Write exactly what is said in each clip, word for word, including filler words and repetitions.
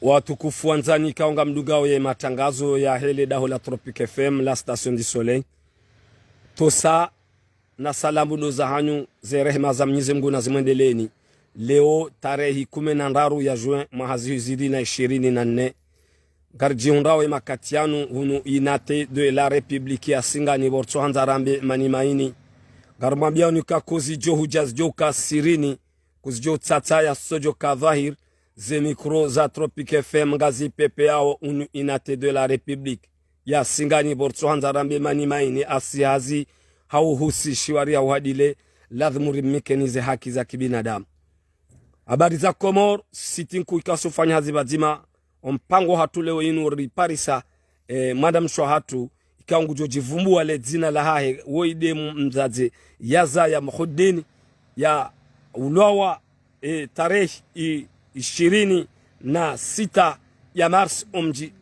Watukufu wandzani, ikao ngamdungao ye matangazo yahe le daho la Tropic F M, la Station du Soleil. Tosa na salamu ndo zahanyu, ze rehema za Mnyezi Mngu nazimwendeleeni. Leo tarehi kume na ndraru ya juin mwaha zihwi zili na ishirini na nne. Ngaridjihundrao ye makati yanu hunu Unité de la République ya Singani, pvo ritsohandza rambe mani maini. Ngarimwambiao ni ka kozidjo hudja zidjo ka sirini, kuzidjo tsatsa ya sodjo ka dhwahir, ze mikro za Tropic F M ngazipvepveyao hunu Unité de la République ya Singani, pvo ritsohandza rambe mani maini, asi hazi hau husi shiwari ya uhadile, ladhimu rimnikeni ze haki za kibinadamu. Habari za Komor, siti nkuu ikao sufanya hazi pvadzima, o mpango hatru leo inu riparisa, eh, mwanamshe hatru, ikao ngudjo djivumbua le dzina lahahe, woyi nde m-, mdzadze ya Zaya Muhudini, ya ulwawa, eh, tarehi i-, ishirini na sita ya mars omdji,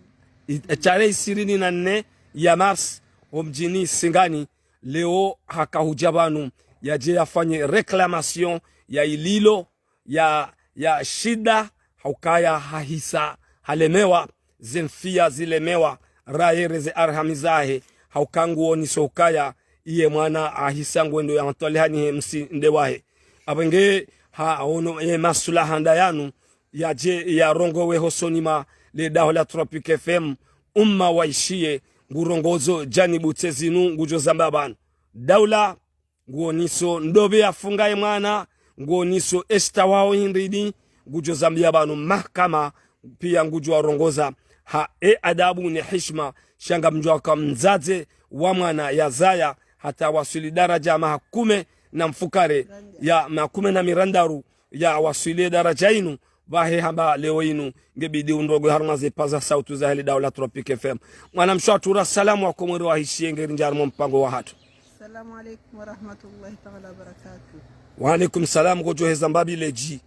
i-, eh, tarehi ishirini na nne ya mars omdjini Singani, leo haka hudja pvanu, yadje yafanye réclamation ya ililo, ya, ya shida, haukaya hahisa halemewa, ze mfiya zilemewa, rayere ze arhami zahe, hauka nguoniso ukaya, iye mwana ahisa ngwendo ya ntwalihani he msi nde wahe. Apvenge ha ono ye masulaha nda yanu, yadje yarongowe hosoni mwa le daho la Tropic F M, umma waishiye, ngurongozo djanibu tse zinu ngudjo zamba pvanu. Daula, nguoniso ndopvi yafunga ye mwana, nguoniso eshita wao hindrini, ngudjo zambia pvanu mahakama, pia ngudjo warongoza ha e adabu ne hishima, sha ngamdjuwa ka mdzadze wa mwana ya Zaya, hata waswili daraja maha kume na mfukare, ya maha kume na mirandaru, ya waswili daraja inu, pvahe hamba leo inu, ngebidi undrongwe harumwa ze paza sauti zahe le daho la Tropic F M. Mwanamshe hatru, ra salamu wa Komori wahishiye, ngeri ndja harumwa mpango wahatru. Assalamu alaikum warahmatullahi taala wabarakatuh. Wa alaikum salam, ngodjo heza mbapvi ledji.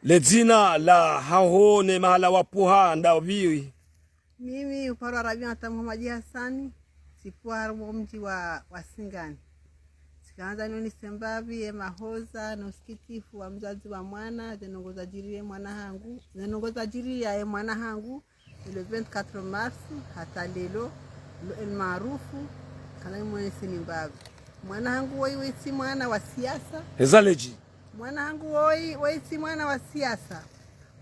Le dzina lahaho ne mahala wapvuha ndapvi? Mimi uparwa Rabiata Muhamadi Hasani, tsipvuha harumwa omdji wa, wa Singani. Tsikahandza nionese mbapvi ye mahoza no usikitifu wa mdzadze wa mwana, ze ndrongoo zadjiri ye mwana hangu, ze ndrongoo zadjiri ya ye mwana hangu, le vingt-quatre mars, hata lelo, lo El Maarufu, kana nimwonese ni mbapvi. Mwana hangu woyi, woyi tsi mwana wa siasa. Heza ledji. Mwana hangu woyi, woyi tsi mwana wa siasa.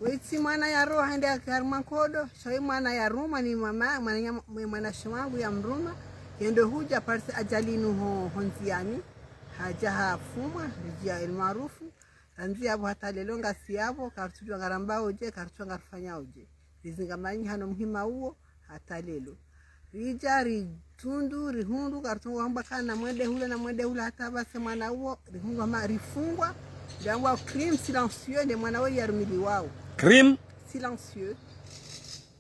Woyi tsi mwana yaroha hende yake harumwa nkodo, sha woyi mwana yarumwa ni mama, mwana nya-, mwe-, mwanamshe wangu yamruma, yende hudja parisa ajali inu ho, ho ndziani, hadja hafumwa, ridjiya El Maarufu, randzi yapvo hata lelo ngasi yapvo, karitsudjuwa ngarambao dje, karitsudjuwa ngarifanyao dje. Rizinga manyi hano muhima uwo, hata lelo. Ridja, ritundu, rihundru, karitsongo hamba kana mwende hule na mwende hule hata pvase mwana uwo, rihundru hama rifungwa, riambwa crime silencieux, nde mwana woyi yarumiliwao. Crime? Silencieux.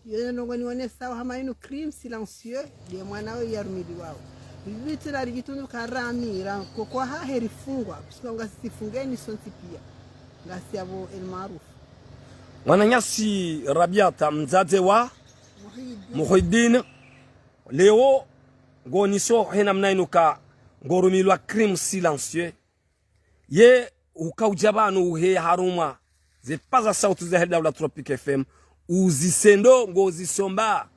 Yo ndrongoo nionesao hama inu crime silencieux, nde mwana woyi yarumiliwao. Ripvitsi na ridjitundu karami, ra kokwa hahe rifungwa, puisque ngasi sifungeni sontsi pia. Ngasi yapvo El Maarufu. Mwananyasi Rabiata, mdzadze wa Muhyiddin. Muhyiddin, leo, nguoniso he namna inu ka ngorumilwa crime silencieux. Ye, uka udja pvanu uhe harumwa ze paza sauti zahe le daho la Tropic F M, uzise ndrongoo ngozisomba.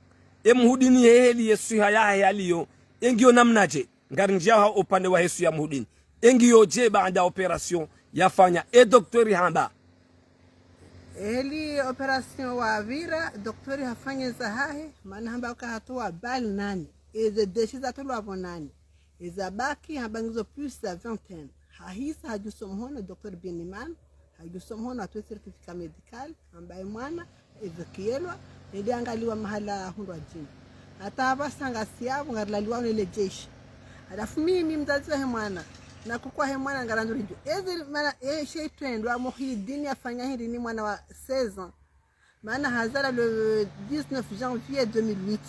E Muhyiddin he heli ye swiha yahe yaliyo, engiyo namnadje? Ngarindjiya ha upande wa hesu ya Muhyiddin. Engiyo dje baanda opération yafanya, e docteur hamba? Eli opération wapvira, docteur hafanya zahahe, mana hamba ka hatowa balle nane. Eze déchets zatolwa pvo nane. Eza baki hamba ngizo plus za vingtaine. Hahisa hadjuso mhono docteur Biniman, hadjuso mhono hatowa certificat médical, hamba ye mwana, Ezekielwa, nende angaliwa mahala hundrwa djini. Hata hapvasa ngasi yapvo ngarilaliwao nele jeshi. Halafu mimi mdzadze wahe mwana, na kuku wahe mwana ngarandzo ridjuwe. Eze mana, ye she itrendwa Muhyiddin yafanya hindri ni mwana wa seize ans. Mana hazalwa le dix-neuf janvier deux mille huit.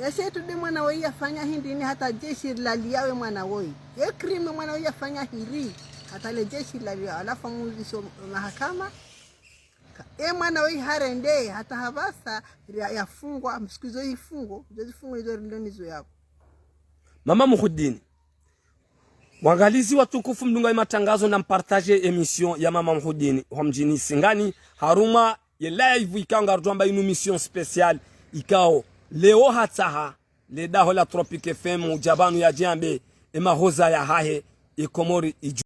Ye she itrendwa mwana woyi yafanya hindri ni hata jeshi rilaliyawe mwana woyi. Ye crime mwana woyi yafanya hindri, hata le jeshi rilaliyawe. Halafu amuziso mahakama, ka, e mwana woyi harende, hata hapvasa, ya, yafungwa, msikizo ifungo, izo zifungo izo rilo nizo yapvo. Mama Muhyiddin. Wangalizi watukufu mdungao ye matangazo na mpartage émission ya Mama Muhyiddin, hwa mdjini Singani, harumwa ye live ikao ngarudjo amba inu mission spéciale, ikao leo hatsaha le daho la Tropic F M udja pvanu yadje yambe emahoza yahahe, e Komori idju